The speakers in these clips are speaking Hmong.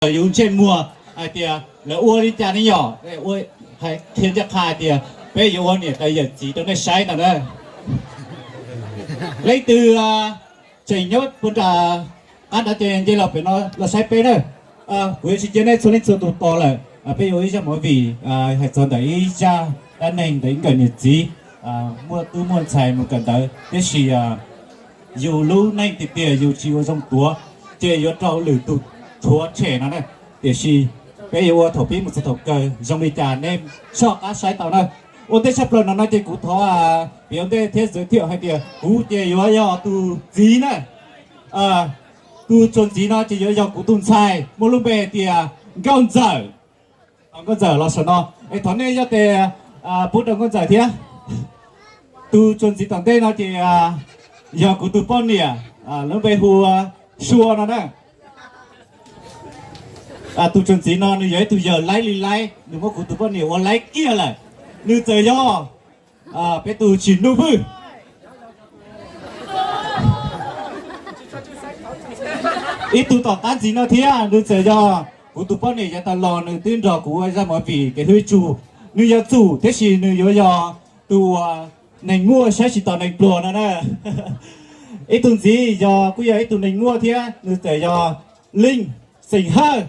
Yus ntsej muag hais tias lawv ua li cas ne yom, ua, hais qhia ncaj qha hais tias peb yuav ua niam tais yawm txiv rau nej saib ntag na. Leej twg tseem nyob puag nram qab nrad ces nce los pem no los saib peb na. Kuv yuav tsis cia nej txhua leej txhua tus tos lawm, peb yuav ua ib zaj movie hais txog ntawm ib zaj dab neeg ntawm ib nkawm niam txiv muaj tub muaj ntxhais mus kawm ntawv, tiam sis yus lub neej tiag tiag yus tsis ua zoo tuav, ces yuav raug lwm tus rhuav tshem no na. Tiam sis peb yuav ua thaum pib mus txog thaum kawg zoo li cas nej soj qab saib tau na. Ua ntej tshaj plaws no no ces kuv thov piav ua ntej thiab xwm thiam hais tias kuv ces yuav yog tus txiv na. Tus tsuas ntxiv no ces yuav yog kuv tus ntxhais muaj lub npe hais tias Nkauj Ntxawm. Nkauj Ntxawm los saum no es thov nej yog tes pub rau Nkauj Ntxawm thiab. Tus tsuas ntxiv tom ntej no ces yog kuv tus poj niam, lub npe hu ua Sua no na. Tus tsuas ntxiv no nws yog ib tug yawg laib li laib, nws muab kuv tus poj niam ua laib kiag lawm. Nws txawm yog peb tus tsim nuj hwj. Ib tug tom qab ntxiv no thiab nws txawm yog kuv tus poj niam yav tas los nws twb nrog kuv ua zaj movie Kev Hlub Ib Tsu. Nws yog Txum tiam sis nws yuav yog tus uas neeg muaj saib tsis taus neeg pluag no na. Ib tug ntxiv yog kuj yog ib tug neeg muaj thiab nws txawm yog Leej xeem Hawj.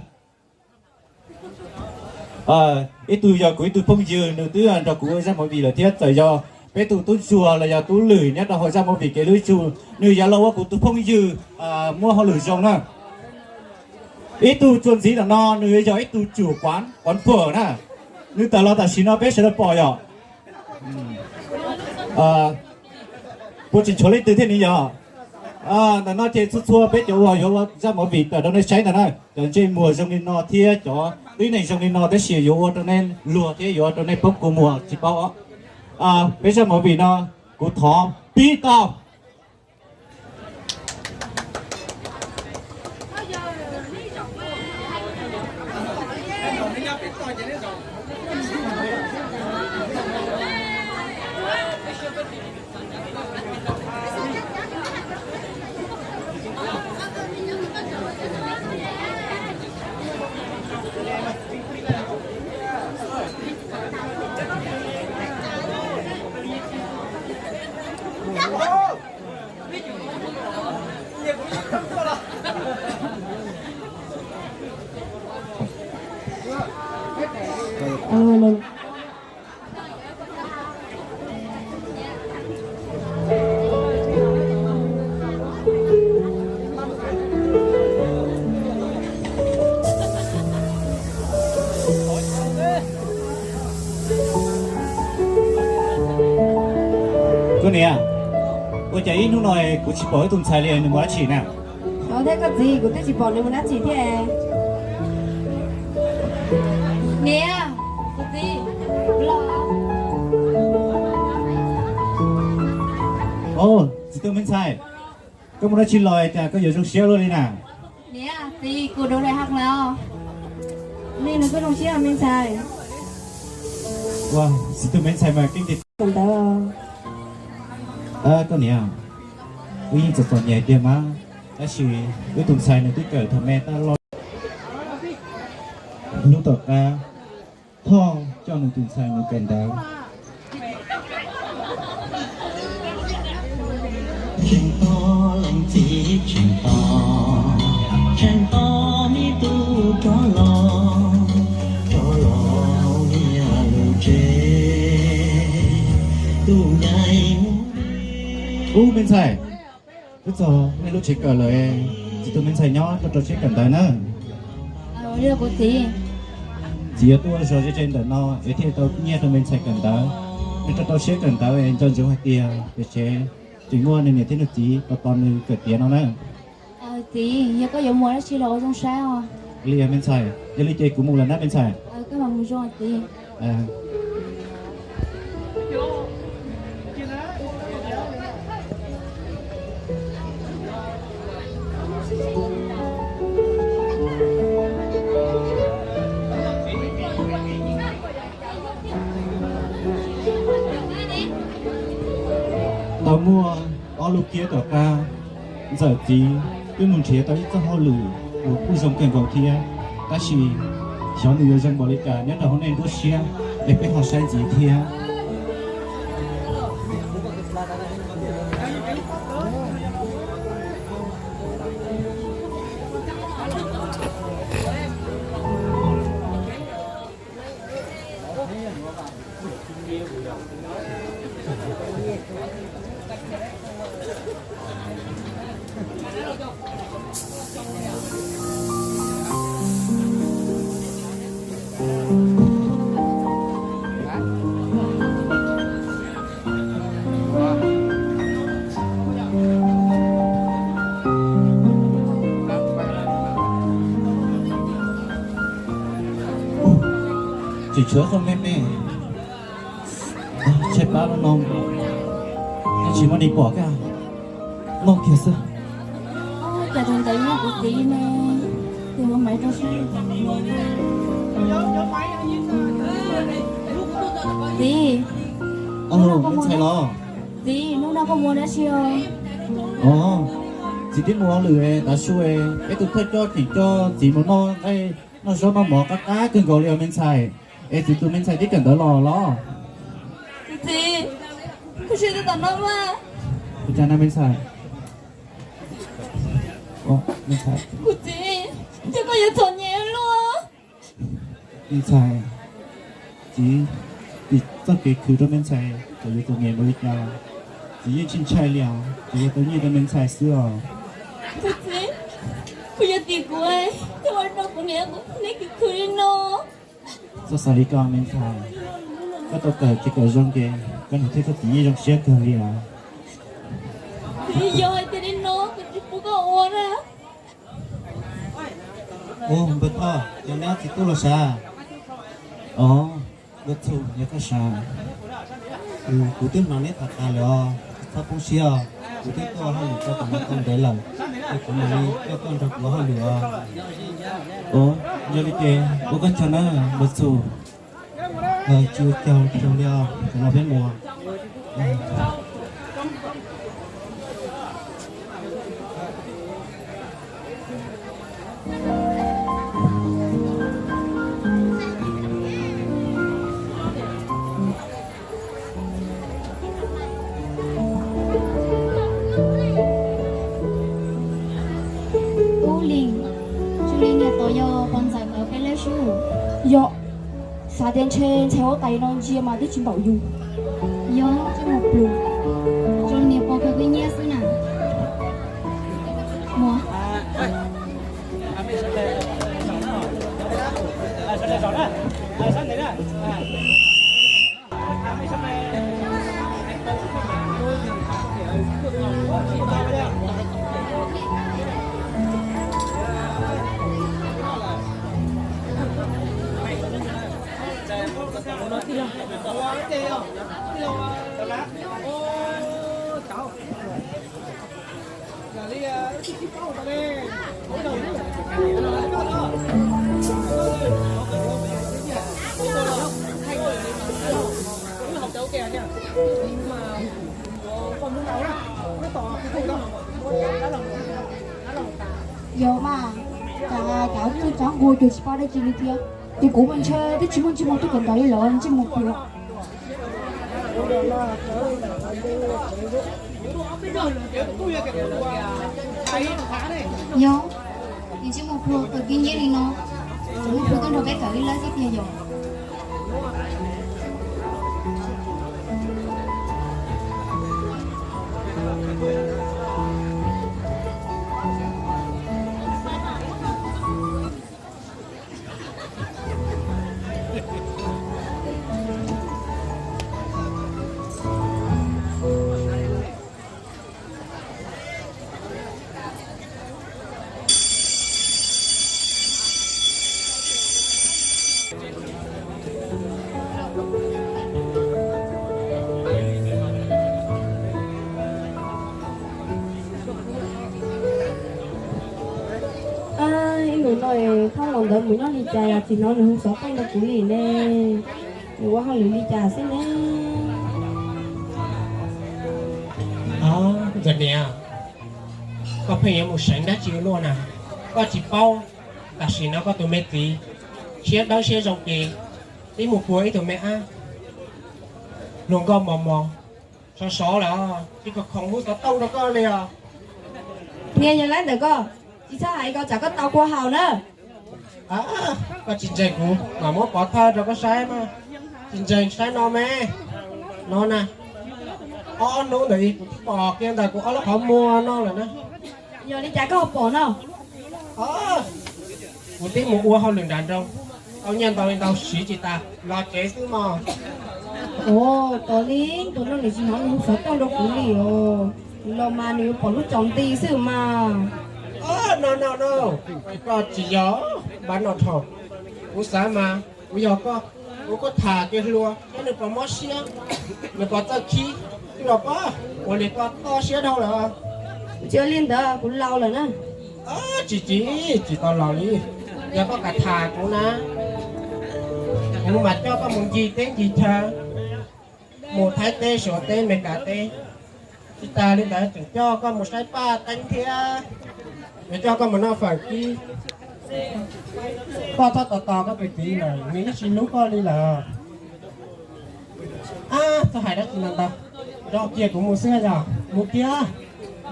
Ib tug yog kuv ib tug phooj ywg, nws twb nrog kuv ua zaj movie lawm thiab txawm yog peb tus tub ntsuag los yog tub lwm nyob rau hauv zaj movie Kev Hlub Ib Tsu. Nws yuav los ua kuv tus phooj ywg muaj hauj lwm zoo na. Ib tug tsuas ntxiv tom no nws yuav yog ib tug tsum quán, quán phở na. Nws tawm los tam sim no peb sawv daws pom yom. Puas tseem tshuav leej twg thiab ni yom? Ntawm no ces txhua txhua peb cov uas yuav ua zaj movie tawm rau nej saib ntawm na, cov ntsej muag zoo li no thiab cov tib neeg zoo li no tab sis yuav ua rau nej luag thiab yuav ua rau nej poob kua muag tsis paub os. Peb zaj movie no kuv thov pib tau. Koj niam, ua cas ib hnub no kuv tsis pom ib tus ntxhais li, nws mus dab tsi na? Thiab koj txiv, kuv twb tsis pom nws mus dab tsi thiab. Niam, tus txiv, los. Txiv Tub Me Ntxhais, koj mus dab tsi los cas koj yuav zoo siab luaj li na? Niam, txiv, kuv đổ đại học lawm. Li nws kuj zoo siab me ntxhais. Ua, Txiv Tub Me Ntxhais mas keej tiag ntawd. Koj niam, wb yeej txom txom nyem tiag mas, tab sis wb tus ntxhais nws twb kawm thaum me tab loj. Hnub tom qab Thoj coj nws tus ntxhais mus kawm ntawv. Tseem tos leej txiv tseem tos, tseem tos me tub rov los, rov los hauv niaj lub tsev, tus ncaim mus. Ub, me ntxhais, twb txog nej lub tsev kawm lawm, Txiv Tub Me Ntxhais nyob tuaj rau siab kawm ntawv na. Txiv yuav tuaj ua zog ze ze ntawm no es thiaj tau nyiaj rau me ntxhais kawm ntawv. Nws rau rau siab kawm ntawv es nco ntsoov hais tias pem tsev tseem muaj nws niam thiab nws txiv tos tos nws kawm tiav no na. Txiv, yog koj yuav mus dab tsi los ua zoo saib os. Li me ntxhais, yog li ces kuv mus lawm na me ntxhais. Koj mam mus zoo txiv. Tau muaj ob lub kiab tom qab, Ntxawm txiv twb mus nrhiav tau ib txoj hauj lwm uas kuj zoo kawg nkaus thiab. Tab sis xyov nws yuav zoo npaum li cas, nyob rau hauv nej nruab siab es peb ho saib ntxiv thiab. Tseem tshuav qhov me me, tshaib plab no, tsis muaj neeg pom kiag, noj kiag xwb. Cas tus ntawd yog kuv txiv ne, tus maiv rau sab. Txiv, me ntxhais los? Txiv, hnub no koj mus dab tsi os? Os, txiv twb mus hauj lwm tav su, peb tus thawj coj tseem coj txiv mus noj nqaij noj zaub noj mov qab qab kawg nkaus li os me ntxhais. Es txiv tus me ntxhais tib kawm ntawv los los? Kuv txiv, kuv sim tuaj tom no mas. Ua cas na me ntxhais? Me ntxhais, kuv txiv, ces koj yuav txom nyem luaj. Me ntxhais, txiv, txiv txoj kev khwv rau me ntxhais txawm yuav txom nyem npaum li cas, txiv yeej tsis ntshai li os, txiv yuav tau nyiaj rau me ntxhais xwb os. Kuv txiv, kuv yog tim kuv, ces ua rau kuv niam kuv txiv neb kev khwv li no. Txhob xav li ko me ntxhais, koj tau kawm tsis kawm zoo ces koj niam thiab koj txiv yeej zoo siab kawg li os. Txiv, yog hais tias li no kuv tsis pub koj ua na. Ub, npawg Thoj, yog neb ob txiv tub los sav? Os, npawg Txhu, yog koj sav, kuv twb hnov neb tham tas lawm os, txhob poob siab os. Kuv twb tuaj hauj lwm tau tom no tau ntev lawm, es kuv mam li coj koj nrog kuv ua hauj lwm os. Os, yog li ces ua koj tsaug na npawg Txhu. Tsis ua cas, tsaug li os, kuv los peb mus. Ub li, zoo li niam tos yog pog ntxawm nkawd peb lawm sub. Yog, xav tias ntshe ntxhais huab tais no ntsia mas twb tsis npaum yus. Yog, tsis mus pluag, zoo niam pog kawg peb nyiab xwb na. Mus. Yog mas, cas cov tub cov nquag cuag tsis paub dab tsi li thiab. Ces kuv mas ntshe twb tsis muaj ntsej muag tuaj kawm ntawv li lawm, ntsej muag pluag. Yog, ntsej muag pluag kawg peb nyiab li no, tseem muaj plhu tuaj nrog peb kawm ib lab thiab tiag yog. Ib nus no thauj los ntawd mus nyob li cas, tsis hnov nws hu xov tooj rau kuv li ne. Nws ua hauj lwm li cas xwb ne? Ntxawm niam, koj pheej yuav mus seev dab tsi ua luaj na? Koj tsis paub Tam sim no koj tus me txiv siab dawb siab zoo ces tib mus puag ib tug me ab hluas nkauj mos mos, sov sov lawm, tsis khoom hu xov tooj rau koj li os. Niag yog lawv ntawm koj, tsis txhob hais ko tsam koj tau kua haus na. Koj tsis ntseeg kuv mas muab pov thawj rau koj saib mas. Tsis ntseeg saib no me, no na. Ob hnub ntawd kuv twb pom kiag ntawm kuv ob lub qhov muag no lawm na. Yog li cas koj pom no? Kuv twb mus ua hauj lwm nram nroog, tau nyiaj ntau li ntau siv tsis tas, los tsev xwb mog. Ua, tos li, tus no nws tsis hnov nws hu xov tooj rau kuv li os. Nws los mas nws yuav pom lub tsaus nti xwb mas. No no no, koj tsis yog npab no dhau. Kuv xav mas kuv yog koj, kuv kuj tham kiag hluas thiab nws puas mob siab, nws puas txawj khib, twb los pab ua li koj toj siab dhau lawm. Tsis ua li ntawd, kuv laus lawm na. Tsis tsis, tsis tau laus li. Yog koj kam tham kuv na, kuv mam coj koj mus ncig teb ncig chaw, mus Thaib teb, Suav teb, Meskas teb. Tsis tas li ntawd tseem coj koj mus saib Paj Teeb thiab, yuav coj koj mus noj fawm kib. Koj txhob tos tos koj tus txiv lawm, nws yeej tsis hlub koj li lawm. Ab, txhob hais dab tsi ntau ntau, nrog kiag kuv mus xwb yog. Mus kiag,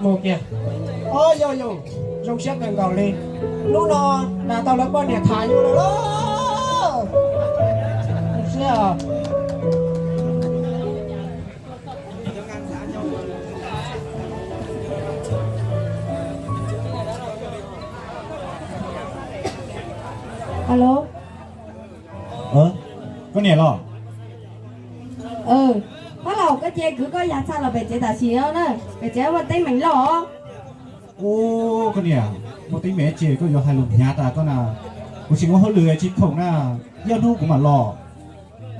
mus kiag. Ob, yog yog, zoo siab kawg nkaus li. Hnub no nrog tau lawv poj niam tham yus lawm lauj. Zoo siab os. Alo. Koj niam los? Pab laus, koj cia kwv koj yas txhaj los pem tsev tam sim no na, pem tsev muaj teeb meem loj. Ub, koj niam, muaj teeb meem tsis koj yuav hais lus hnyav tas koj na. Kuv tsis muaj hauj lwm tsis khoom na, ib hnub kuv mam los.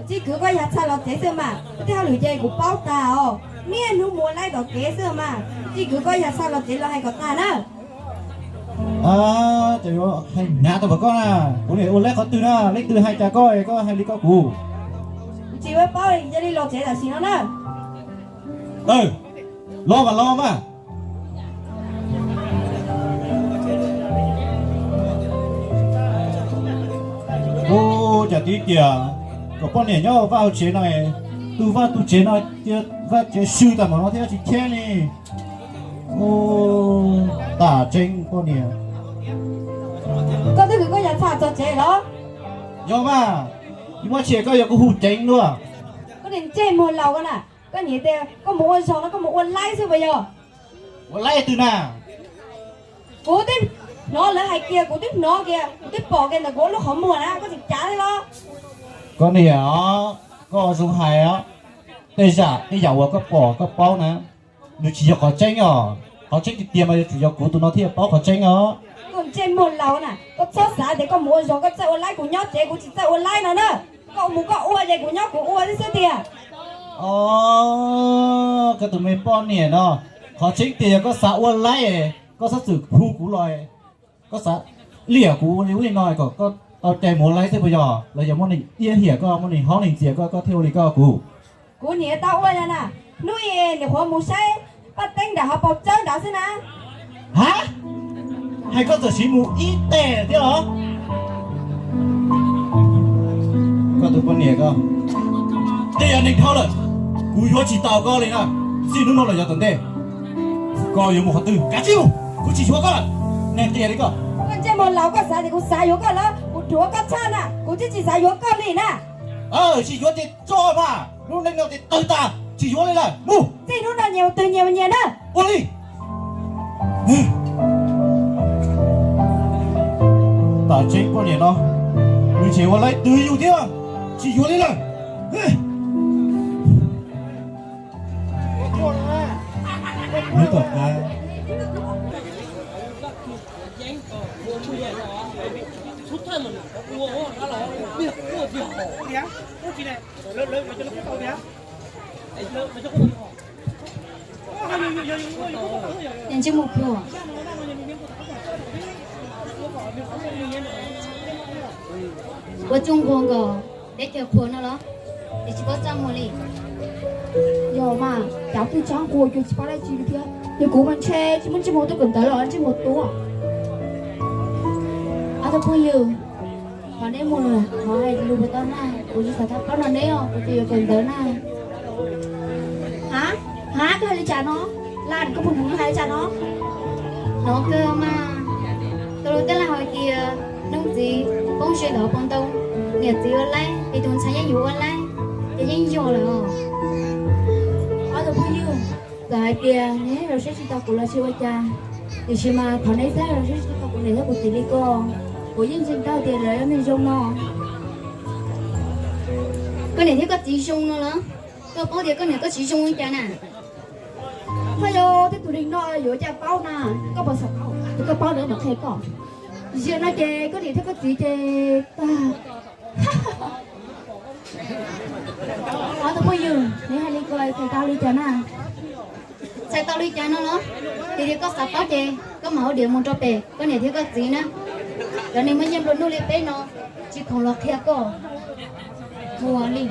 Tsis kwv koj yas txhaj los tsev xwb mas, koj tej hauj lwm ces kuv paub tas os. Niaj hnub mus laib tom kev xwb mas, tsis kwv koj yas txhaj los tsev los hais kom tag na. Ces yuav hais hnyav tas pom koj na, kuv niam ua laib qhov twg na, leej twg hais cas koj, koj hais li koj kuv. Tsis ua paub, cia li los tsev tam sim no na. Los mas los mas. Ub, cas tib tiam kom poj niam nyob vaj hauv tsev no, tu vaj tu tsev no, vaj tsev swb tas npaum no thiab tsis cheb li. Ub, tam tseeb poj niam. Koj twb kwv koj yas txhaj txog tsev los? Yog mas, muaj tsis koj yuav kuv hu ceev luaj. Koj niag ntsej muag laus koj na, koj niam tias koj mus ua zog no koj mus ua laib xwb puas yog? Ua laib twg na? Kuv twb hnov lawv hais kiag, kuv twb hnov kiag, kuv twb pom kiag ntawm kuv lub qhov muag na, koj tseem cav thiab los? Koj niam, koj zoo hais os. Tej zam tej yam uas koj pom koj paub na, nws tsis yog qhov tseeb os. Qhov tseeb tiag tiag mas yuav tsum yog kuv tus no thiaj paub qhov tseeb os. Koj ntsej muag laus na, koj txhob xav tias koj mus ua zog koj txawj ua laib, kuv nyob tsev kuv tsis txawj ua laib no na. Koj mus koj ua ces kuv nyob kuv ua xwb xwb tiag. Os, koj tus me poj niam no, qhov tseeb tiag yog koj xav ua laib, koj txhob txwm hu kuv los, koj xav liam kuv li ub li no kom koj tau cai mus ua laib xwb puas yog? Los yog muaj neeg iab hiam koj, muaj neeg haub neeg ntxias koj, koj thiaj ua li koj kuv? Kuv niam tau ua na, hnub ib nyuam qhuav mus saib Paj Teeb nram hauv paus tsawb nrad xwb na. Ha, hais koj txawm siv mus ib teg thiab los? Koj tus poj niam ko, tej yog neeg dhau lawm, kuv yuav tsis tau koj li na. Txij hnub no los yav tom ntej, koj yuav mus qhov twg kav tsij mus, kuv tsis yuav koj lawm. Neeg qias li koj. Koj ntsej muag laus, koj xav tias kuv xav yuav koj los? Kuv dhuav koj tshaj na, kuv twb tsis xav yuav koj li na. Tsis yuav ces tso mas, lub neej no ces tawg tas, tsis yuav li lawm, mus. Txij hnub no nyias mus twg nyias mus nyias na. Ua li. Tam tseeb poj niam no, nws tseem ua laib twv yus thiab, tsis yuav li lawm. Nyob tom qab, ua tsuj nkuag nkaus, teb chaws qhuav no los, es tsis paub txaj muag li. Yog mas, cas twb tshab nquag cuag tsis paub dab tsi li thiab. Yog kuv mas ntshe tsis muaj ntsej muag tuaj kawm ntawv los ntsej muag tuaj. Tus phooj ywg, qhov neb mus, qhov hais lus puas tau na? Kuv tsis xav tau paub no neb os, kuv tsis yuav kawm ntawv na. Ha, ha, koj hais li cas no? Laj, koj puas hnov hais li cas no? Hnov kawg mas. Tus lus tej laug hais tias, noog txiv poob ze ntawm hauv paus ntoo, niam txiv ua laib, es tus ntxhais yeej yuav ua laib, ces yeej yog lawm os. Ob tug phooj ywg, txawm hais tias neb los saib tsis tau kuv los tsis ua cas, tiam sis mas thov neb txhob los saib tsis tau kuv niam thiab kuv txiv li ko, kuv yeej ntseeg tau tias lawv yog neeg zoo no. Koj niam thiab koj txiv zoo no los? Koj paub tias koj niam koj txiv zoo li cas na? Ho yog tej tus neeg no yuav ua cas paub na, koj puas xav paub? Koj paub ntawd mam qhia koj. Zaum no ces koj niam thiab koj txiv ces tag. Ob tug phooj ywg, neb hais li ko txhais tau li cas na? Txhais tau li cas no los? Yog tias koj xav paub ces koj mam ua diav mus rau pem koj niam thiab koj txiv na. Cov neeg muaj nyiaj nplua nuj li peb no tsis khoom los qhia koj. Ua li.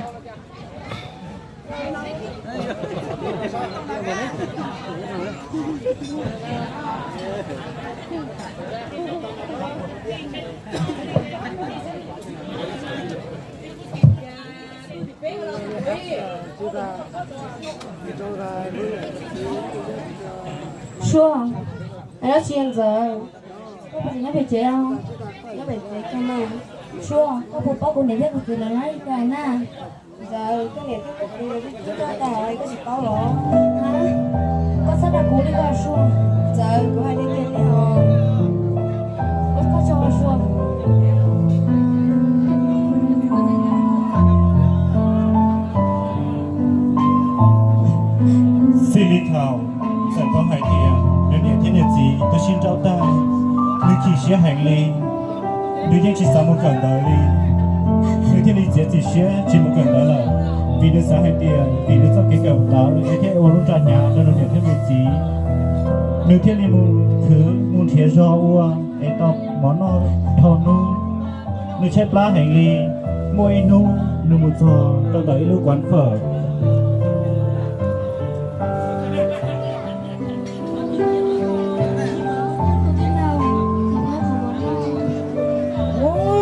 Suab, hais dab tsi Ntxawm? Koj puas tseem nyob pem tsev os? Nyob pem tsev kawg mas. Suab, koj puas paub kuv niam thiab kuv txiv lawv laj li cas na? Ntxawm, koj niam thiab koj txiv lawv twb tsis tau tag, koj tsis paub los? Koj txhob dag kuv li koj Suab. Ntxawm, kuv hais tiag tiag li os. Koj tso Suab. Txij li thaum Ntxawm tau hais tias nws niam thiab nws txiv twb sib nrauj tag, nws chim siab heev li. Nws yeej tsis xav mus kawm ntawv li. Nws thiaj li txiav txim siab tsis mus kawm ntawv lawm, vim nws xav hais tias vim nws txoj kev kawm ntawv nws thiaj ua lub roj hnyav rau nws niam thiab nws txiv. Nws thiaj li mus khwv mus nrhiav zog ua es tau mov noj dhau hnub. Nws tshaib plab heev li. Muaj ib hnub nws mus txog rau ntawm ib lub quán phở.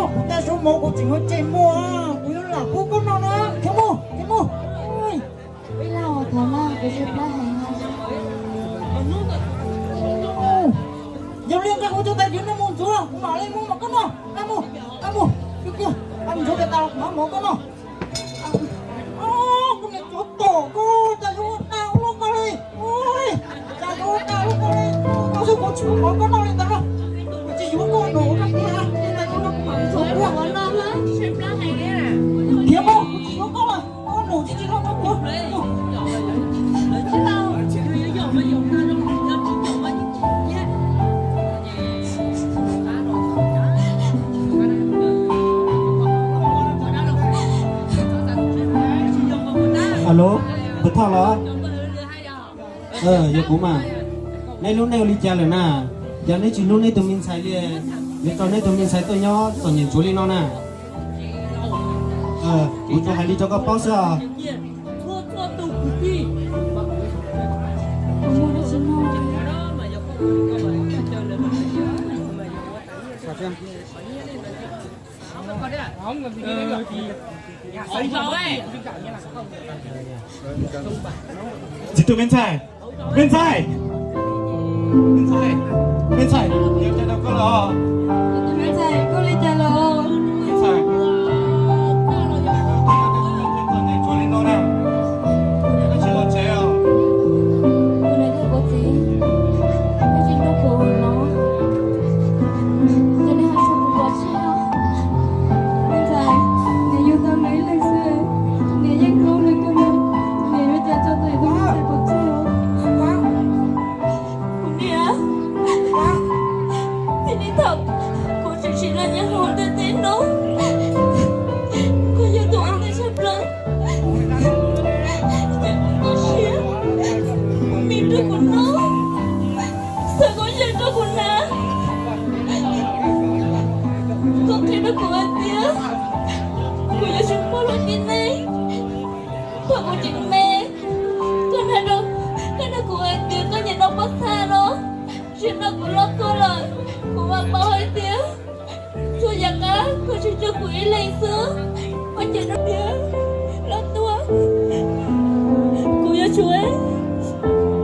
Kuv tab zoo mov kuv tseem yuav tseg muag, kuv yuav lam pub koj noj na. Khiav mus, khiav mus. Ib lau thov no kuv tshaib plab heev. Yog li nqa kuv cov tais diav no mus ntxuav, kuv mam li muab mov koj noj. Nqa mus, nqa mus, mus ntxuav tais tas kuv muab mov koj noj. Koj niam tsov tom koj, cas yuav ua tau ua luaj koj li. Cas yuav ua tau ua luaj koj li, koj xwb kuv tsis muab mov koj noj li ntawd. Kuv tsis yuav koj noj, koj niam tais diav no kuv mam ntxuav kuv. Khiav mus, kuv tsis yuav koj lawm. Alo, Ntxawm Thoj los? Yog kuv mas. Neb hlub neb ua li cas lawm na? Cas neb tsis hlub neb tus me ntxhais li? Neb tau neb tus me ntxhais tuaj nyob txom nyem ntsuav li no na. Kuv tsuas hais li rau koj paub xwb os. Txiv tus me ntxhais, me ntxhais, me ntxhais, me ntxhais, yuav cai rau koj los. Tus me ntxhais, koj li cas los? Me ntxhais, txom nyem ntsuav li no na, koj tsis los tsev os. Tus niam thiab kuv txiv, koj tsis hlub kuv los? Ces neb ho tshuav kuv pov tseg os. Me ntxhais, niam yug tau nws ib leeg xwb, niam yeej hlub nws kawg li, niam yuav cas tso tus me ntxhais pov tseg os. Kuv niam, txij li thaum kuv Ib leeg xwb, ua cas no niam los tuaj, kuv yuav tsum ua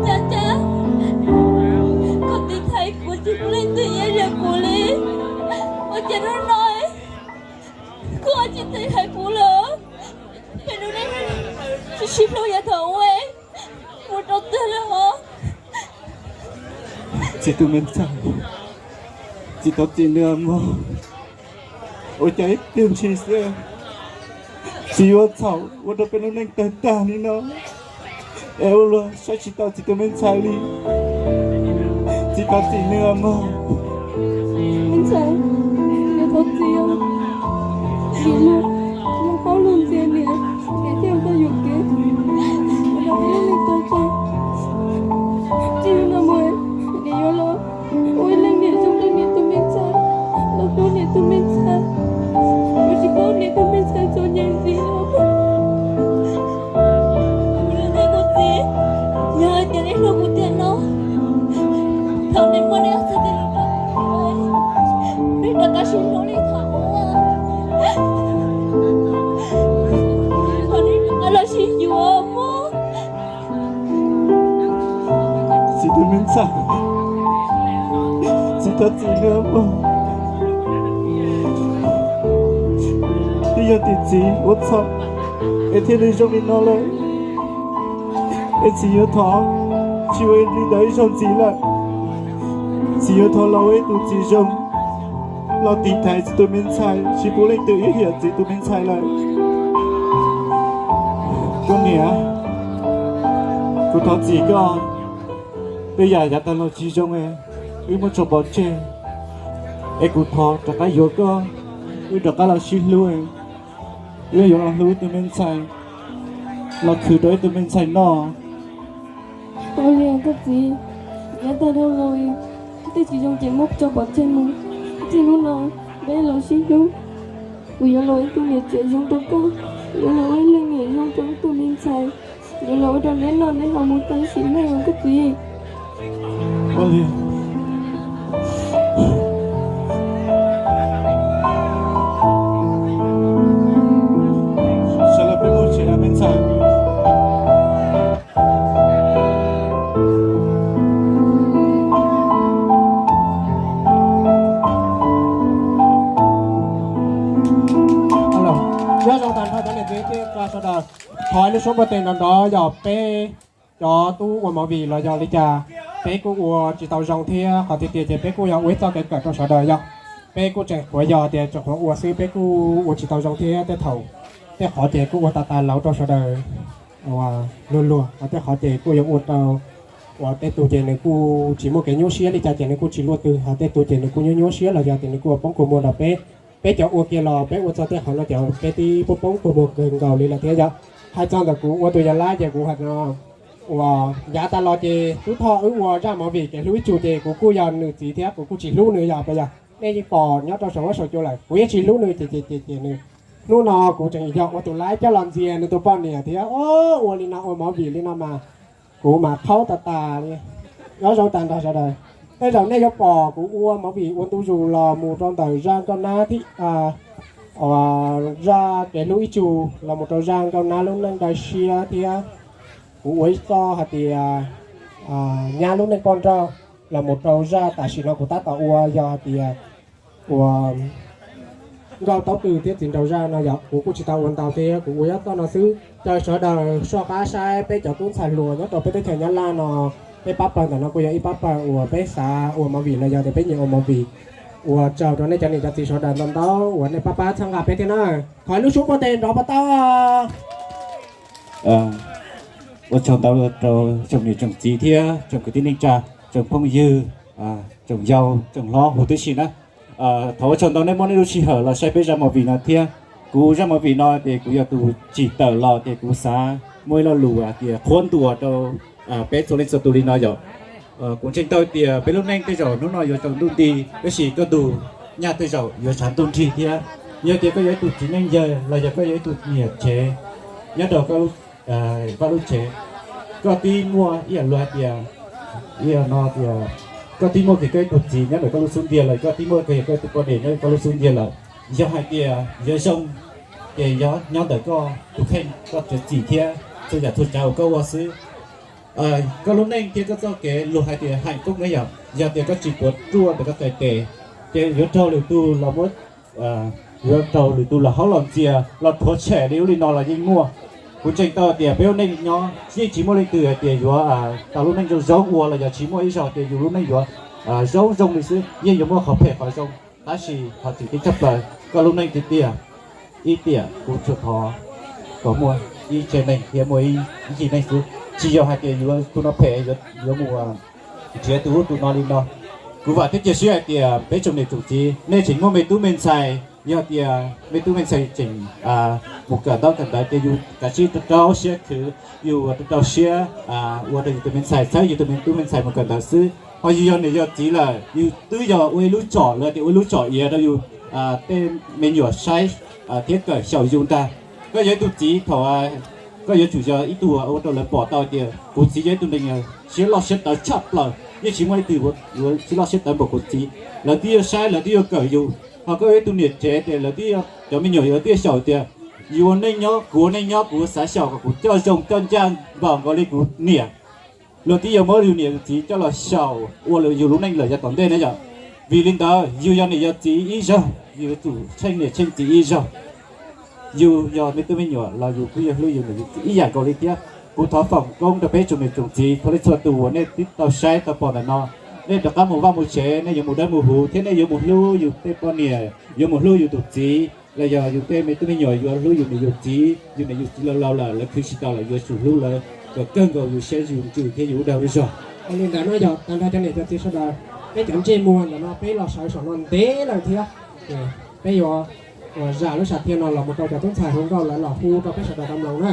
cas cas kom tiv thaiv kuv tsis muaj leej twg ib yam kuv li. Ua cas no no kuv tsis tiv thaiv kuv lawm, es nws tsis sib hlub yav thaum ub mus rau twg lawm os. Txiv tus me ntxhais, txiv thov txim nawb mog. Ua cas ib pliag ntshis xwb txiv yuav txhaum ua rau peb lub neej tawg tag li no, es ua luag saib tsis taus txiv tus me ntxhais li. Txiv thov txim nawb mog. Me ntxhais, niam thov txim os. Vim luag, luag paub luag ntxias niam, niam thiaj tau yuam kev ua rau peb lub neej tawg tag. Txij hnub no mus, niam yuav los ua ib leej niam zoo rau niam tus me ntxhais, los hlub niam tus me ntxhais. Kuv tsis paub niam tus me ntxhais txom nyem ntxiv li. Kuv txiv, yog hais tias nej hlub kuv tiag no, thaum nej muaj nej txhais tes los rau kuv, nej rov qab sib hlub li thaum ub, thov nej rov qab los sib yuav mog. Txiv tus me ntxhais, txiv thov txim nawb mog. Twb yog tias txiv ua txhaum es thiaj li zoo li no lawm, es txiv yuav thov tsis ua li ntawd ib zaug ntxiv lawm. Txiv yuav thov los ua ib tug txiv zoo, los tiv thaiv txiv tus me ntxhais, tsis pub leej twg ib yam txiv tus me ntxhais lawm. Koj niam, kuv thov txim koj, tej yam yav tag los tsis zoo es wb muab tso pov tseg, es kuv thov rov qab yuav koj, wb rov qab los sib hlub, wb yuav los hlub ib tug me ntxhais, los khwv rau ib tug me ntxhais noj. Ua li koj txiv, yav tag dhau los, tej tsis zoo ces muab tso pov tseg mus. Txij hnub no peb los sib hlub, kuv yuav los ua ib tug niam tsev zoo rau koj, yuav los ua ib leej niam zoo rau ib tug me ntxhais, yuav los ua rau neb noj neb haus mus tam sim neej os koj txiv. Ua li. Sawv daws peb mus tsev me ntxhais. Nyob zoo tag nrho cov niam txiv thiab sawv daws, thov ib lub suab npuaj tes nrov nrov yog peb cov tub ua movie los yog li cas, peb kuj ua tsis tau zoo thiab qhov tiag tiag ces peb kuj yog ua ib txoj kev kawm rau sawv daws yog. Peb kuj tseem qhuav yog tias tseem qhuav ua xwb, peb kuj ua tsis tau zoo thiab tej thaum, tej qhov ces kuj ua tas tas lauv rau sawv daws luag luag, ho tej qhov ces kuj yuav ua rau uas tej tug ces nws kuj tsis muaj kev nyuaj siab li cas ces nws kuj tsis luaj twg, ho tej tug ces nws kuj nyuaj nyuaj siab los yog tias nws kuj ua poob kua muag nrog peb. Peb cov ua kiag los peb ua txog tej qhov no ces peb twb poob poob kua muag kawg nkaus li lawm thiab yog. Hais txog ntawm kuv ua tus yawg lab ces kuv hais no uas yav tas los ces tub Thoj wb ua zaj movie kev hlub ib tsu ces kuv kuj yog nws txiv thiab kuv kuj tsis hlub nws yog puas yog? Nej yeej pom nyob rau saum huab saum cua lawm, kuv yeej tsis hlub nws ces ces ces ces nws, hnub no kuv tseem yog ua tus laib coj los ntxias nws tus poj niam thiab ua li no ua movie li no mas kuv mas qhaub tas tas li. Nyob zoo tag nrho sawv daws, tej zaum nej yuav pom kuv ua movie ua ntu zus los mus rau ntawm zaj nkauj nab thib, zaj kev hlub ib tsu, los mus rau zaj nkauj nab lub neej dawb siab thiab kuv ua ib txoj hais tias nyab lub neej poj nrauj, los mus rau zaj tam sim no kuv tab tom ua yog hais tias ua nkauj taub tw thiab txiv nraug zaj no yog kuv kuj tsis tau ua ntau thiab kuv ua ib txoj no xwb. Caw sawv daws soj qab saib peb cov tub ntxhais hluas nyob rau peb teb chaws Nyab Laj no, peb pab pawg ntawm no kuj yog ib pab pawg uas peb xav ua movie los yog tias peb nyiam ua movie. Ua tsaug rau nej cov niam cov txiv sawv daws ntau ntau uas nej pab pab txhawb nqa peb thiab na. Thov ib lub suab npuaj tes nrov puas tau? Ua tsaug ntau rau tsoom niam tsoom txiv thiab tsoom kwv tij neej tsa, tsoom phooj ywg, tsoom yau tsoom hlob huv tib si na. Thov ua tsaug ntau nej muab nej lub sij hawm los saib peb zaj movie no thiab. Kuv zaj movie no ces kuv yog tus tsim tawm los ces kuv xav muaj ib lo lus hais tias qhuab ntuas rau peb txhua leej txhua tus li no yom. Kuv ntseeg tau tias peb lub neej tej zaum hnub no yuav tsaus ntuj nti, tab sis koj tus nyaj tej zaum yuav tshav ntuj nrig thiab. Yog tias koj yog ib tug txiv neej yawg los yog koj yog ib tug niam tsev nyob rau koj lub tsev, koj twb muaj ib yam luag hais tias, ib yam no tias koj twb muaj kiag koj ib tug txiv nyob ntawm koj lub xub ntiag lawm, koj twb muaj kiag koj ib tug poj niam nyob koj lub xub ntiag lawm. Yog hais tias yuav zoo, ces yog nyob ntawm koj tus kheej, koj txiav txim thiab txhua yam txhua tsav uas koj ua xwb. Koj lub neej thiab koj txoj kev luag hais tias hạnh phúc na yom, yog tias koj tsis tuav ruaj ntawm koj tais tes, ces yuav raug lwm tus los muab, yuav raug lwm tus los haub los ntxias los rhuav tshem li ub li no los yeej muaj. Kuv ntseeg tau tias peb lub neej nyob yeej tsis muaj leej twg hais tias yuav tau lub neej zoo zoo ua los yog tsis muaj ib zaug tias yus lub neej yuav zoo zoo li xwb, yeej yuav muaj qhov phem qhov zoo. Tab sis qhov tseem ceeb tshaj plaws koj lub neej tiag tiag, ib tiam kuv tsuas thov kom muaj ib tsev neeg thiab muaj ib yig neeg xwb, tsis yog hais tias yuav tus no phem yuav mus nrhiav tus ub tus no li no. Kuv vam thiab cia siab hais tias peb tsoom niam tsoom txiv nej tseem muaj me tub me ntxhais, yog tias me tub me ntxhais tseem mus kawm ntaub kawm ntawv ces yus kav tsij rau rau siab khwv, yus rau rau siab ua rau yus tus me ntxhais, txhawb yus tus me tub me ntxhais mus kawm ntawv xwb. Ho yus yog niam yog txiv lawm, yus twb yog ua ib lub tsom lawm tias ua ib lub tsom iav rau yus tej me nyuam saib thiab kawm xyaum yus ntag. Koj yog ib tug txiv thaum koj yuav tsum yog ib tug ua rau lawv pom tau tias kuv txiv yog ib tug neeg siab loj siab tawv tshaj plaws, yeej tsis muaj leej twg yuav siab loj siab tawv npaum kuv txiv. Lawv twb yuav saib, lawv twb yuav kawm yus. Ho koj ib tug niam tsev tias lawv twb, cov me nyuam yuav twb xyaum tias yus ua neej nyob, kuv ua neej nyob, kuv xav xyaum kom kuv coj zoo coj ncaj npaum nkaus li kuv niam. Luag twb yuav muab yus niam yus txiv coj los xyaum ua yus lub neej lawm yav tom ntej na yom. Vim li ntawd yus yog niam yog txiv ib zaug yus yuav tsum tsheej niam tsheej txiv ib zaug. Yus yog me tub me nyuam los yus kuj yuav hlub yus niam yus txiv ib yam nkaus li thiab. Kuv thov foom koob rau peb tsoom niam tsoom txiv txhua leej txhua tus uas nej twb tau saib tau pom ntawm no, nej rov qab mus vaj mus tsev nej yuav mus dawb mus huv thiab nej yuav mus hlub yus tej poj niam, yuav mus hlub yus tus txiv, los yog yus tej me tub me nyuam yuav hlub yus niam yus txiv. Yus niam yus txiv laus laus lawm, lawv khwv tsis tau lawm, yuav tsum hlub lawv kom kawg nkaus yus siab yus ntsws thiab yus lub dag lub zog. Li ntawd no yog tag nrho cov niam cov txiv sawv daws, peb cov ntsej muag ntawm no peb los sawv saum no ntev lawm thiab. Peb yuav ua zam lub sam thiaj no los mus rau cov tub ntxhais hluas nkauj lawv los hu rau peb sawv daws tau mloog na.